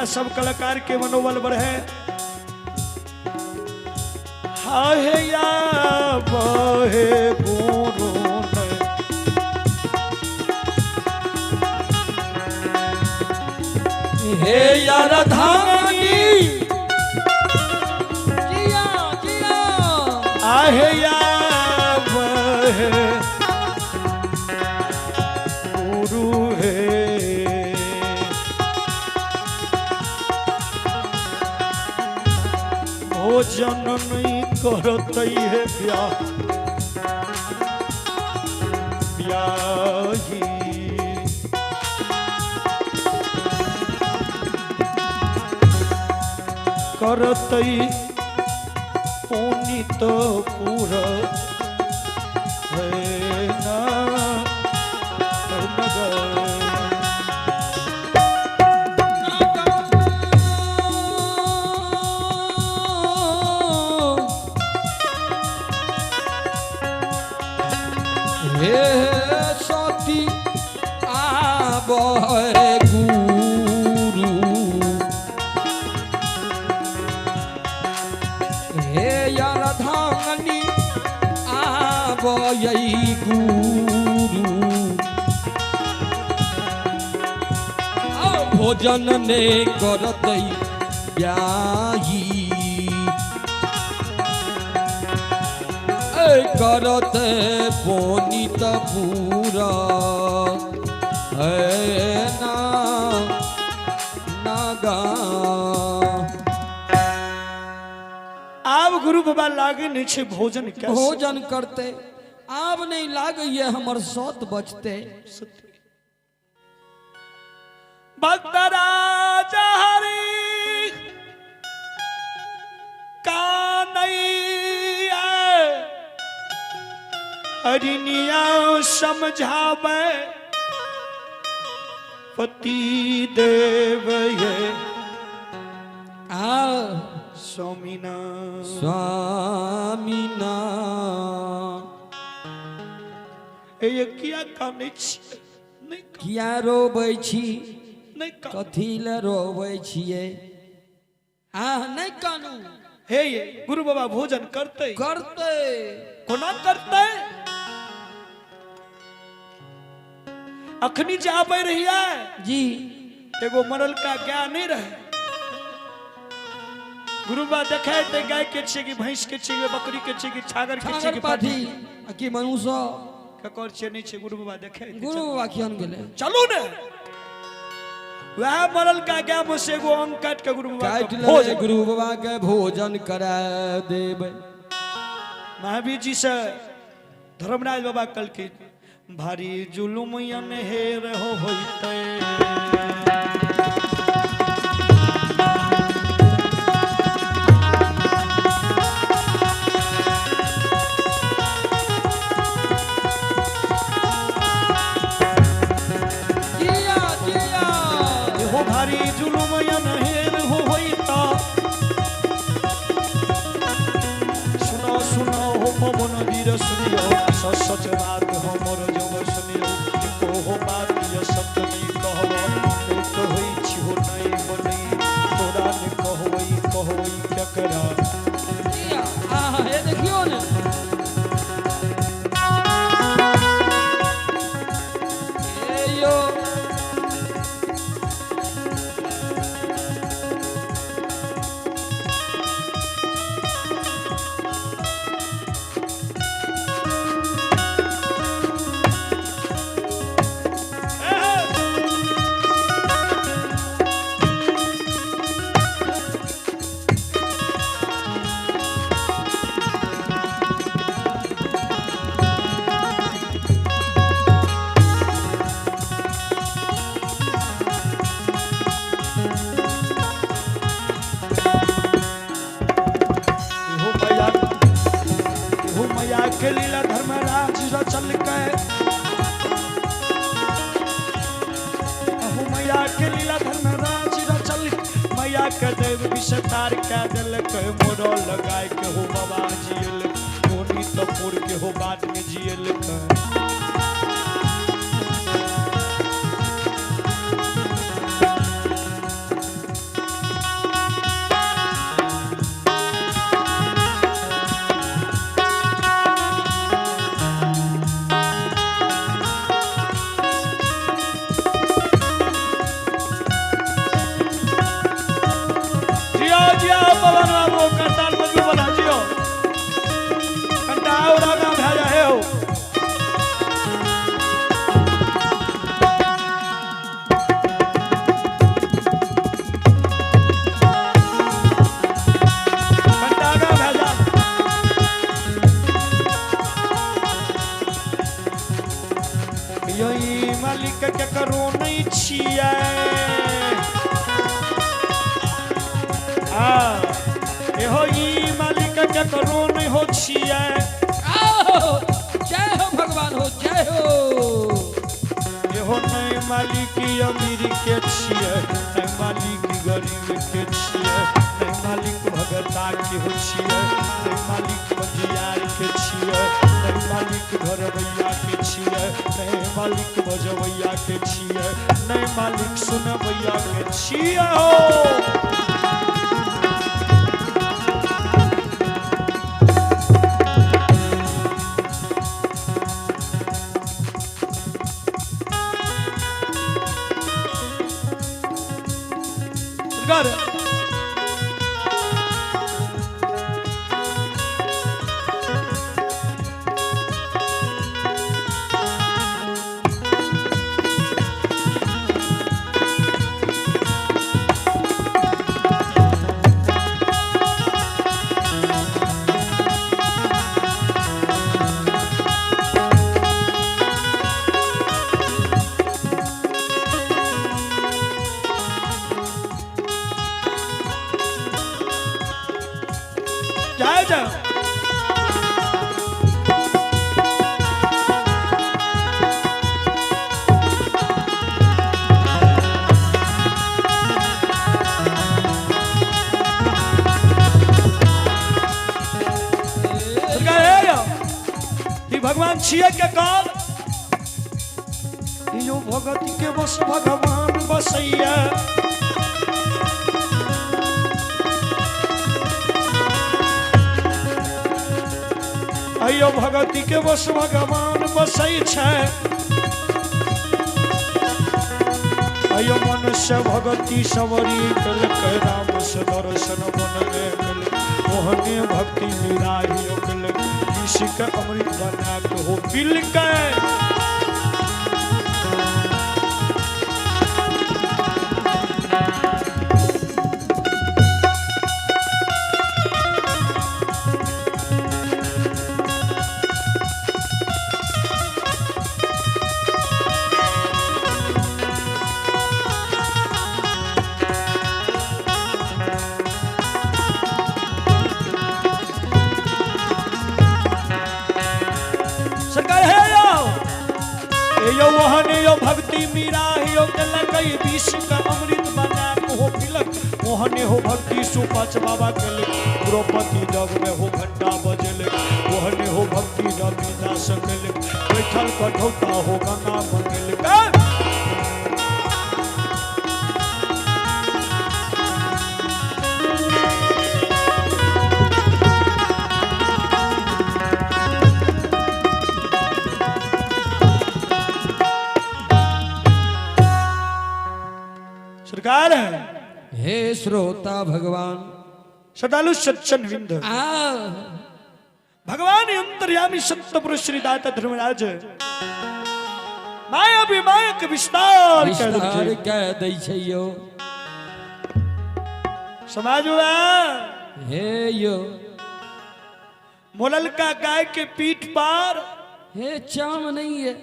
आ सब कलाकार के मनोबल बढ़े। आहे या बहे गुरु ने हे यार धानी जिया जिया आहे या बहे गुरु हे भोजन नहीं करत है ब्याह ब्याही करत पुनित पुर है ना नगर। हे सती आबे गुरु हे यार धानी आबे गुरु भोजन ने करतै ब्याही करते पुनीत पूरा है ना नागा। आब गुरु बाबा लागे नहीं छे भोजन कैसे भोजन करते आब नहीं लागैये हमर सत बचते। भक्त राजा हरि कानैया हरिनिया समझावे पति देव ये आ स्वामीना स्वामीना। ए किया कानै छी नहीं किया रोबै छी नहीं कथी ले रोबै छियै आ नहीं कानू। हे ये गुरु बाबा भोजन करते करते कोना करते अखनी जे आबै रहियै जी एगो मरल का गाय नहीं रहे। गुरु बाबा देखे ते गाय के छियै कि भैंस के छियै कि बकरी के छियै कि छागर के छियै कि पाठी कि मनुष्य ककर छियै नहीं छियै। गुरु बाबा देखे गुरु बाबा कियन गेलै चलू ने वह मरल का गाय में से एगो अंग काट के गुरु बाबा काटि के लेबै भोजन गुरु बाबा के भोजन करा देबै। महावीर जी से धर्मराज बाबा कहलखिन भारी जुलुम अनहेर हो होइते जिया जिया हो भारी जुलुम अनहेर हो होइता। सुनो सुनो हो पवन वीर सुनियो सच सच बात हमर जब सुनियो को बात ये सत्य नहीं कहब नहीं कहै छी हो नहीं बनै तोरा ने कहबै कहबै केकरा। जिया आहा हे देखियो ने हे यो इहो मैया इहो मैया के लीला धर्मराज रचल के अहु मैया के लीला धर्मराज रचल मैया के देव विस्तार के दिलक मोरो लगाय के हो बाबा जियल कोनी तपुर के हो बाद में जियल के। केकरो नहीं छियै। आ एहो ई मालिक केकरो नहीं हो छियै। आओ जय हो भगवान हो जय हो। एहो नहीं मालिक अमीर के छियै, नहीं मालिक गरीब के छियै, नहीं मालिक भगता के हो छियै, नहीं मालिक बजियार के छियै, नहीं मालिक घरवैया के छियै, नहीं मालिक बजवैया के छियै, नहीं मालिक सुनवैया के छियै हो। कर जाए जाओ। भगवान छियै के काल यो भगत के बस भगवान बसैया। अयो भगती के बस भगवान बसै छै। अयो मनुष्य भगती सवरी केलकै, राम से दर्शन मन में केलकै, मोहने भक्ति निराही केलकै, ऋषि के अमृत बना के हो पिलकै। सरकार हे यो यो वहन यो भक्ति मीरा यो केलकै, विष का अमृत बना के हो पिलक, मोहन हो भक्ति सुपच बाबा केलक, द्रौपदी जग में हो घंटा बजलक, मोहन हो भक्ति रविदास केलक, बैठल कठौता हो गंगा मंगलक। सरकार है हे श्रोता भगवान सदालु सज्जन विंद भगवान अंतर्यामी सत्य पुरुष श्री दाता धर्मराज माया विमाया के विस्तार विस्तार कह दै छै यो समाज हे यो मोललका गाय के पीठ पर हे चाम नहीं है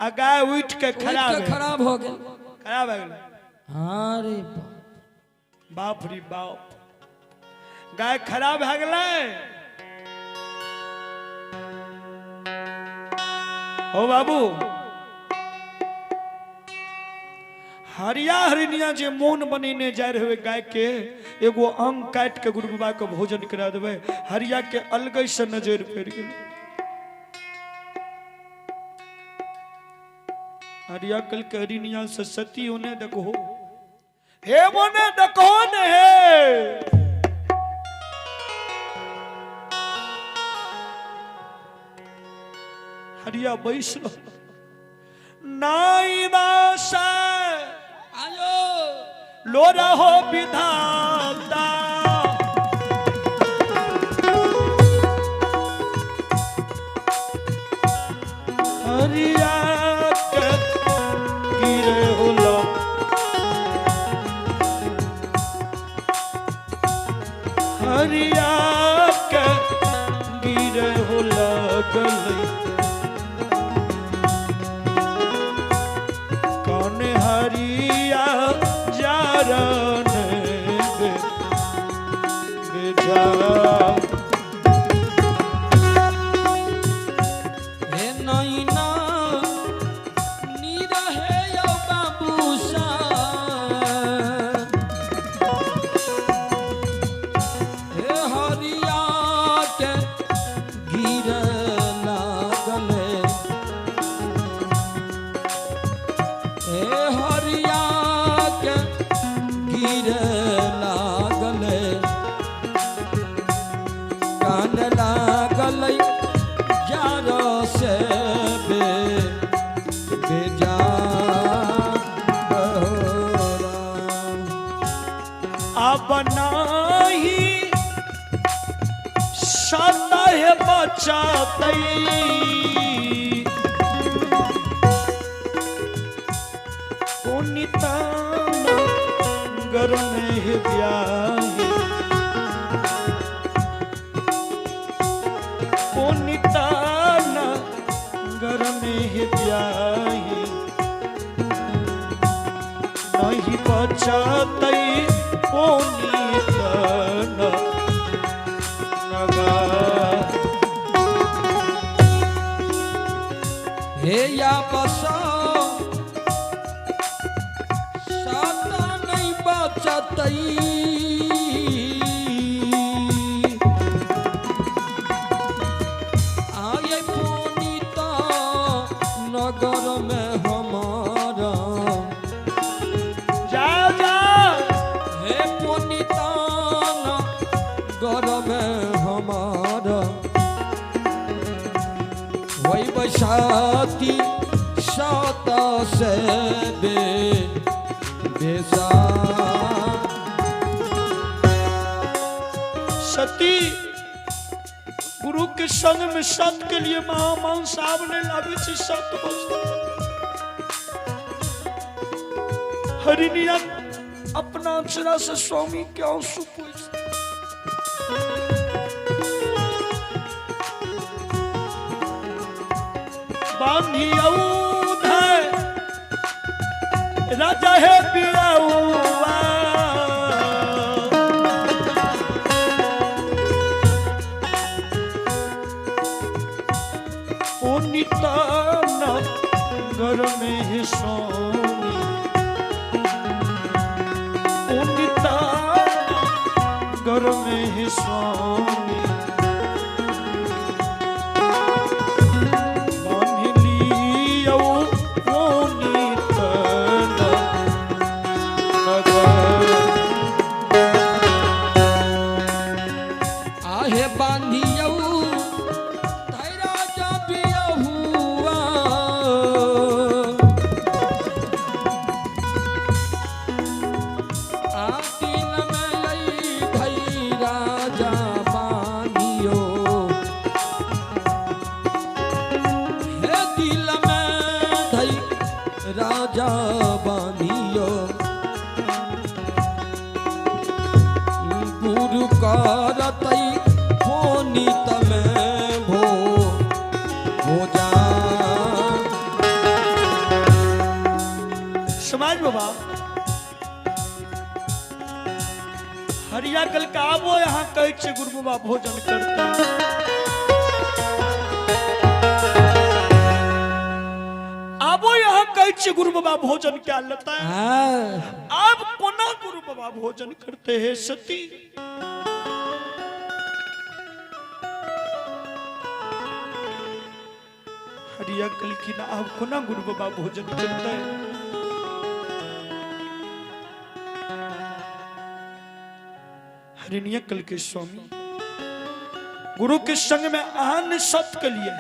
आ गाय उठ के खराब हो गया, खराब हो गया। अरे बाप रे बाप, गाय खराब है गए। हो बाबू हरिया हरिनिया जे मोन बनेने जाय रहे गाय के एगो अंग काट के गुरु बाबा के भोजन करा देवे, हरिया के अलगे से नजर पड़ गेल। हरिया कल के हरिनिया से सती होने देखो, हे मोने देखो ने हे हरिया बैस नाई दास आयो लो रहो विधाता हरिया के गिरे होला हरिया के गिरे होला गली जाओ। हे नैना निरहे यौ बाबू साहब। हे हरिया के गिर लागले, हे हरिया के गिर लागले, कान लागलै जार से बे बेजान हो राम। अब नाही सता है बचातई, पुनिता नगर में है ब्याहे, पुनिता नगर में है ब्याहे, नहीं बचातई पुनिता नगर। हे या बसा साता नहीं बचतई, आये पुनीता नगर में हमारा। जाओ जाओ। हे पुनीता नगर में हमारा, वही बसाती साता से बे बेसा। सती गुरु के संग में सत के लिए महामान साहब ने लावे छी सत वस्तु। हरिणिया अपना अक्षरा से स्वामी के आंसू पोछ। बांधी औध राजा है पियाऊआ, पुनिता नगर में है स्वामी, पुनिता नगर में है स्वामी, बांध लियौ पुनित नगर। आहे बांधियौ धै राजा बियहुआ, आ दिल में लई धै राजा बांधियो, हे दिल में धै राजा बांधियो, गुरु करतई पुनीत में भो भोजा। समाज बाबा हरिया कल का आबो यहाँ कहै छै गुरु बाबा भोजन करता। आबो यहाँ कहै छै गुरु बाबा भोजन क्या लेता है। हाँ। अब कोना गुरु बाबा भोजन करते हैं सती। हरिया कल की ना अब कोना गुरु बाबा भोजन करते हैं। हरिणिया कल के स्वामी गुरु के संग में आन सत के लिए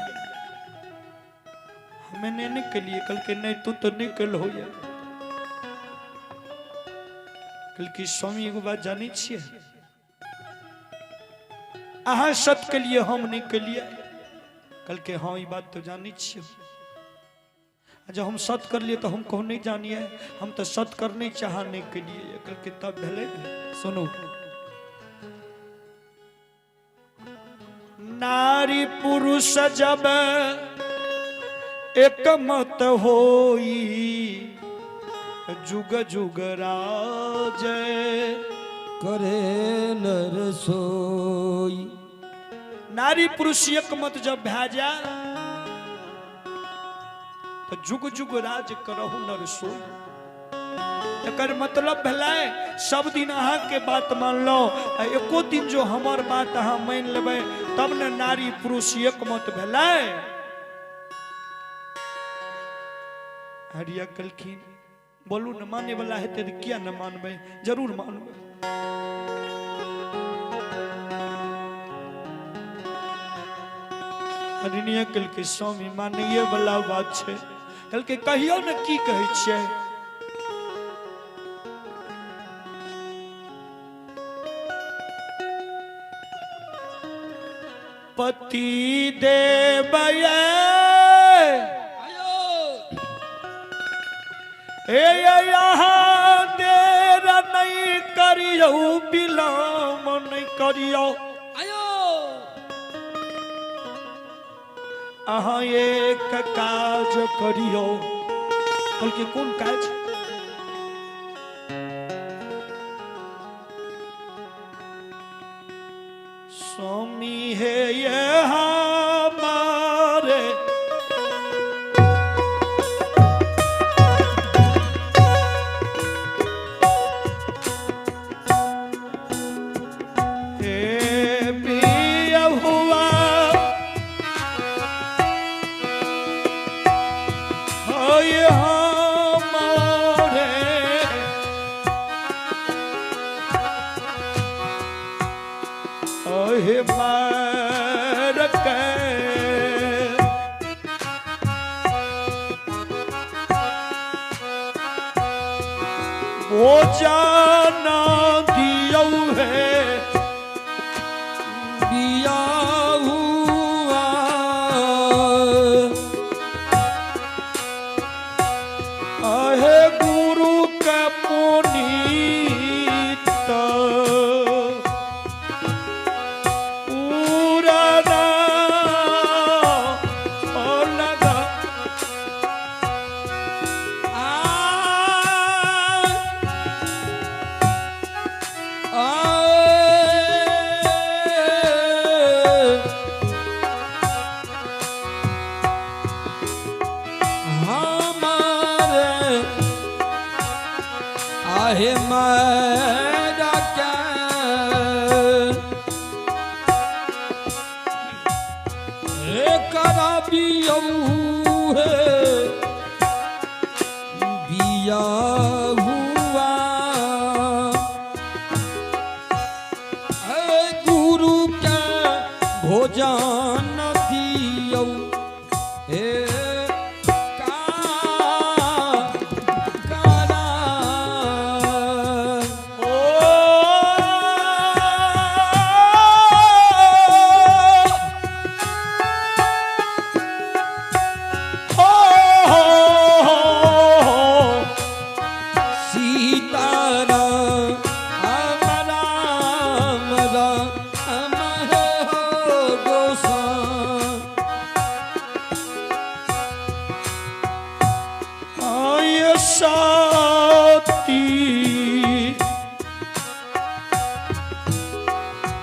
हमें नहीं निकलिए। कल के नहीं तू तो निकल हो या। कल की स्वामी एगो बात जानी छिए, अहाँ सत के लिए हम निकलिए। कल के हाँ ई बात तो जानी छिए, जब हम सत कर लिए तो हम कहूँ नहीं जानिए, हम तो सत करने चाह नहीं के लिए। कल के तब भले सुनो, नारी पुरुष जब एक मत होई, जुग जुग राज करे नर सोई। नारी पुरुष एक मत जब भए जाए तो जुग जुग राज करहु नर सोई। एकर मतलब भेलै सब दिन अहाँ के बात मानलो, एको दिन जो हमर बात अहाँ मान लेबै तब ने नारी पुरुष एक मत भेलै। हरिया कहलखिन बोलू न, माने वाला हेतै तऽ किया न मानबै, जरूर मानबै। हरिणिया कहलकै स्वामी मानैये वाला बात छै। कहलकै कहियौ ने की कहै छियै। पति देवये हे यहाँ देर नहीं करियौ, विलम्ब नहीं करियौ। अहाँ एक काज करियौ। कहलकै कोन काज? स्वामी हे ये हमारे हे पिया हुआ हे हमारे ओहे मार के वो जाना दियौ है बिया हुआ। आहे गुरु के पुनीत पूरा लगा आ हमारे आहे मेरा क्या करा बियऊ है बिया हुआ। गुरु के भोजन दियौ हे का करा। ओ हो हो सीताराम राम राम हे हो गोसाई। आय साती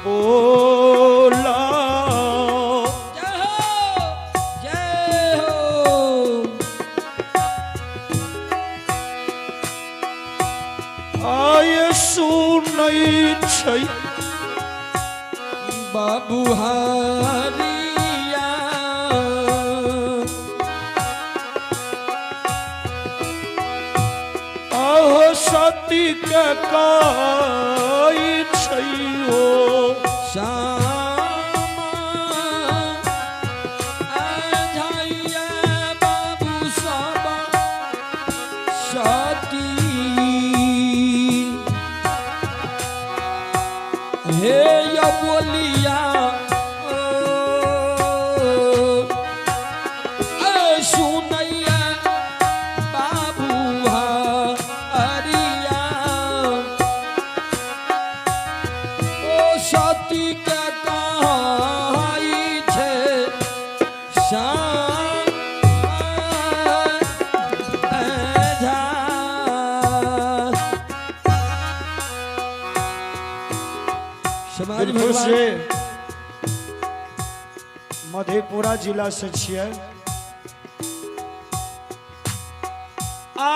बोला जय हो जय हो। आय सुनै छै बाबू हरिया अहो सती के कहै छै ओ श्यामा झाइया बाबू सब सती। हे यो बोलिया ओ, ए सुनैया बाबू हरिया। ओ सती के कहाई छै श्याम झा। समाज दिलखुश भगवान जी मधेपुरा जिला से छियै। आ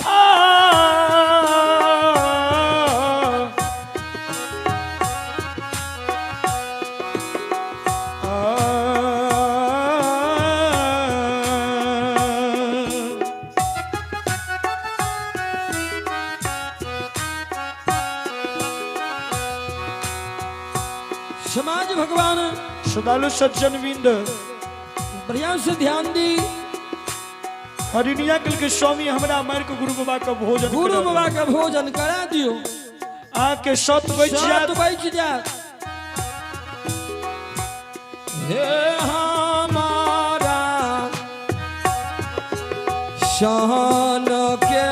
आ, आ, समाज भगवान श्रद्धालु सज्जन विंद बढ़िया से ध्यान दी। हरिणिया कल के स्वामी हमरा मार के गुरु बाबा के भोजन गुरु करा बाबा के भोजन करा दियो। दियौ। आके सत बच सात जात बज जात। हे हमारा शान के